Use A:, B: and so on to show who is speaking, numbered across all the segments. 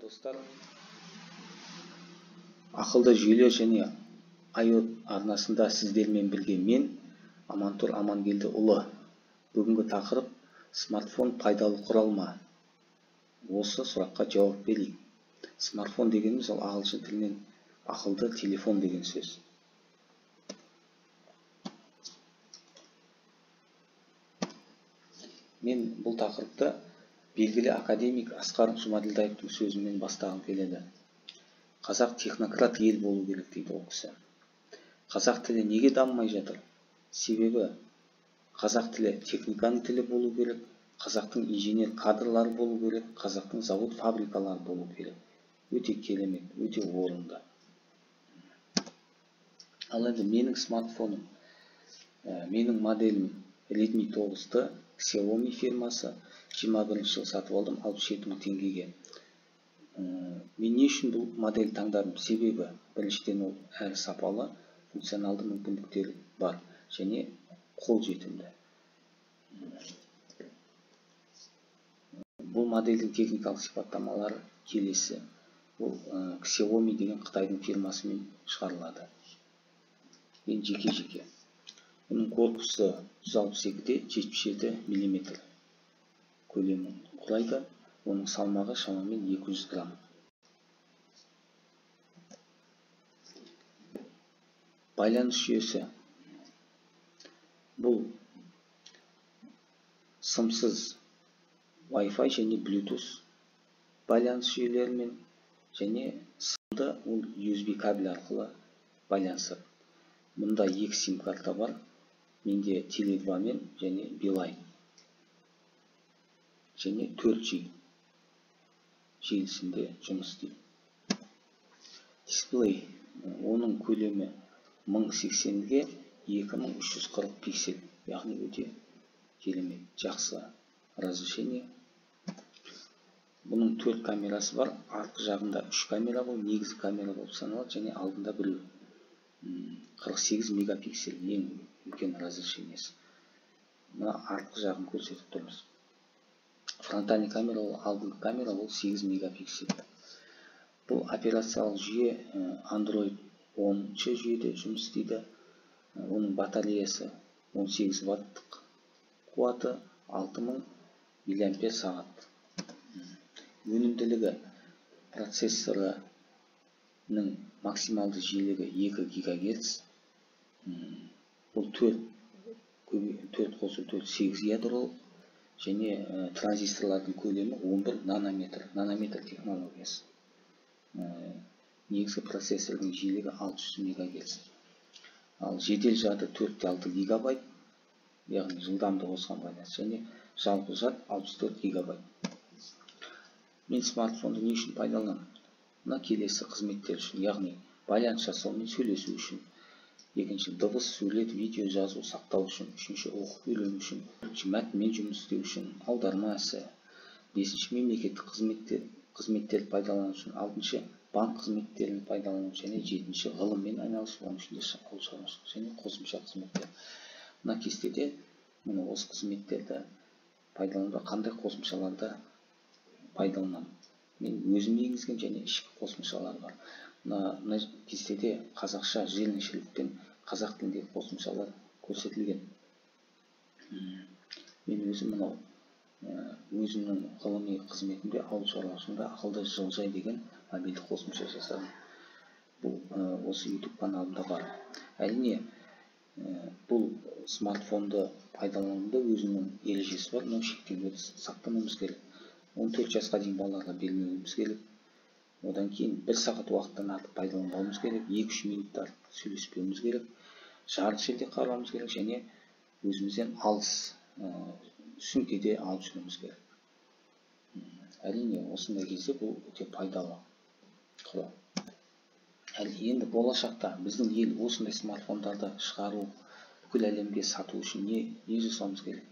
A: Достар, ақылды жүйелер және IoT арнасында сіздермен бірге мен, Амантұр Амангелдіұлы. Бүгінгі тақырып смартфон пайдалы құрал ма? Осы сұраққа жауап берейік. Смартфон дегеніміз ол ағылшын тілінен ақылды телефон деген сөз. Мен бұл тақырыпты белгілі академик Асқар Жұмаділдаевтың сөзімен бастағым келеді. Қазақ технократ ел болу керек дейді ол кісі. Қазақ тілі неге дамымай жатыр? Себебі қазақ тілі техниканың тілі болу керек, қазақтың инженер кадрлары болу керек, қазақтың завод фабрикалары болу керек. Өте керемет, өте орынды. Ал енді менің смартфоным, менің моделім Redmi 9T, Xiaomi фирмасы, 21 жыл сатып алдым 67 мың теңгеге. Мен не үшін бұл модель таңдадым? Себебі біріншіден ол әрі сапалы, функционалды мүмкіндіктері бар және қолжетімді. Бұл модельдің техникалық сипаттамалары келесі. Бұл Xiaomi деген Қытайдың фирмасымен шығарылады. Мен жеке-жеке. Бұның корпусы 162-де 77 мм көлемін құрайды. Оның салмағы шамамен 200 грамм. Байланыс жүйесі. Бұл сымсыз Wi-Fi және Bluetooth байланыс жүйелерімен және сымды ол USB кабель арқылы байланысады. Мұнда екі сим карта бар. Менде Теле2 мен және Beeline және 4G желісінде жұмыс істейді. Дисплей, оның көлемі 1080-ге 2340 пиксель, яғни өте керемет, жақсы разрешение. Бұның 4 камерасы бар, артқы жағында 3 камера бұл негізгі камера болып саналады және алдында біреу. 48 мегапиксель ең үлкен разрешениесі. Мына артқы жағын көрсетіп тұрмыз. Фронтальный камера, ол алдыңғы камера, ол 8 мегапиксель. Бұл операциялық жүйе Android 10 жүйеде жұмыс істейді. Оның батареясы 18 ваттық, қуаты 6000 миллиампер сағат. Өнімділігі процессорының максималды жиілігі 2 гигагерц. Бұл 4 4 4 8 ядролық және транзисторлардың көлемі 11 нанометр, нанометр технологиясы. Негізгі процессордың жиілігі 600 мегагерц. Ал жедел жады 4,6 гигабайт, яғни жылдамдығы осыған байланысты, және жалпы жад 64 гигабайт. Мен смартфонды не үшін пайдаланамын? Мына келесі қызметтер үшін, яғни байланыс жасау мен сөйлесу үшін, екінші дыбыс, сурет, видео жазу, сақтау үшін, үшінші оқып үйрену үшін, төртінші мәтінмен жұмыс істеу үшін, аударма ісі, бесінші мемлекеттік қызметтерді пайдалану үшін, алтыншы банк қызметтерін пайдалану және жетінші ғылыммен айналысу, оның ішінде ауыл шаруашылығы және қосымша қызметтер. Мына кестеде міне осы қызметтерді пайдалануда қандай қосымшаларды пайдаланамын. Мен өзім енгізген және ішкі қосымшалар бар. Мына кестеде қазақша жирный шрифтпен қазақ тіліндегі қосымшалар көрсетілген. Мен өзім мынау өзімнің ғылыми қызметімде ауыл шаруашылығында ақылды жылыжай деген мобильді қосымша жасадым. Бұл осы YouTube каналымда бар. Әрине, бұл смартфонды пайдалануда өзінің ережесі бар, мынау шектеулерді сақтамауымыз керек. 14 жасқа дейін балаларға бермеуіміз керек. Одан кейін 1 сағат уақыттан артық пайдаланбауымыз керек, 2-3 минут артық сөйлеспеуіміз керек, жарық жерде қарауымыз керек және өзімізден алыс сөмкеде алып жүруіміз керек. Әрине, осындай кезде бұл өте пайдалы құрал. Енді болашақта біздің ел осындай смартфондарды шығару, бүкіл әлемге сату үшін не жасауымыз керек?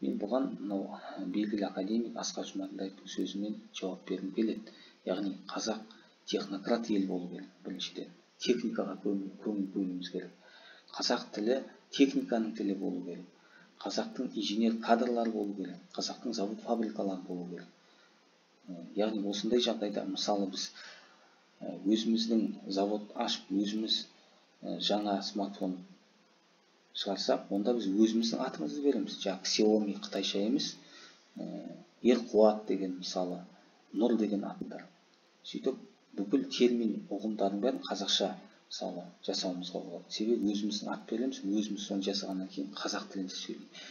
A: Мен бұған мынау белгілі академик Асқар Жұмаділдаевтың сөзімен жауап бергім келеді. Яғни қазақ технократ ел болу керек. Біріншіден техникаға көңіл бөлуіміз керек. Қазақ тілі техниканың тілі болу керек. Қазақтың инженер кадрлары болу керек. Қазақтың завод фабрикалары болу керек. Яғни осындай жағдайда, мысалы, біз өзіміздің завод ашып, өзіміз жаңа смартфон шығарсақ, онда біз өзіміздің атымызды береміз. Жаңағы Xiaomi қытайша емес, Ерқуат деген, мысалы, Нұр деген аттар. Сөйтіп бүкіл термин, ұғымдардың бәрін қазақша, мысалы, жасауымызға болады. Себебі өзіміздің ат береміз, өзіміз соны жасағаннан кейін қазақ тілінде сөйлейді.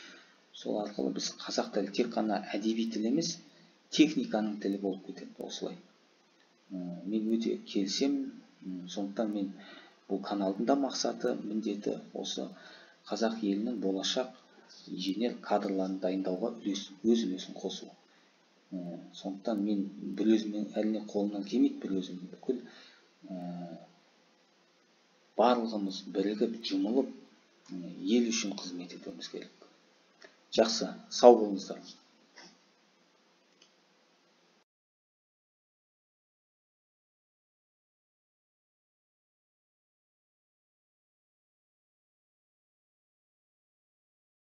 A: Сол арқылы біз қазақ тілі тек қана әдеби тіл емес, техниканың тілі болып кетеді осылай. Мен өте келісемін. Сондықтан мен бұл каналдың да мақсаты, міндеті осы қазақ елінің болашақ инженер кадрларын дайындауға өз үлесін қосу. Сондықтан мен бір өзімнен, әрине, қолымнан келмейді бір өзім. Бүкіл барлығымыз бірігіп, жұмылып, ел үшін қызмет етуіміз керек. Жақсы, сау болыңыздар.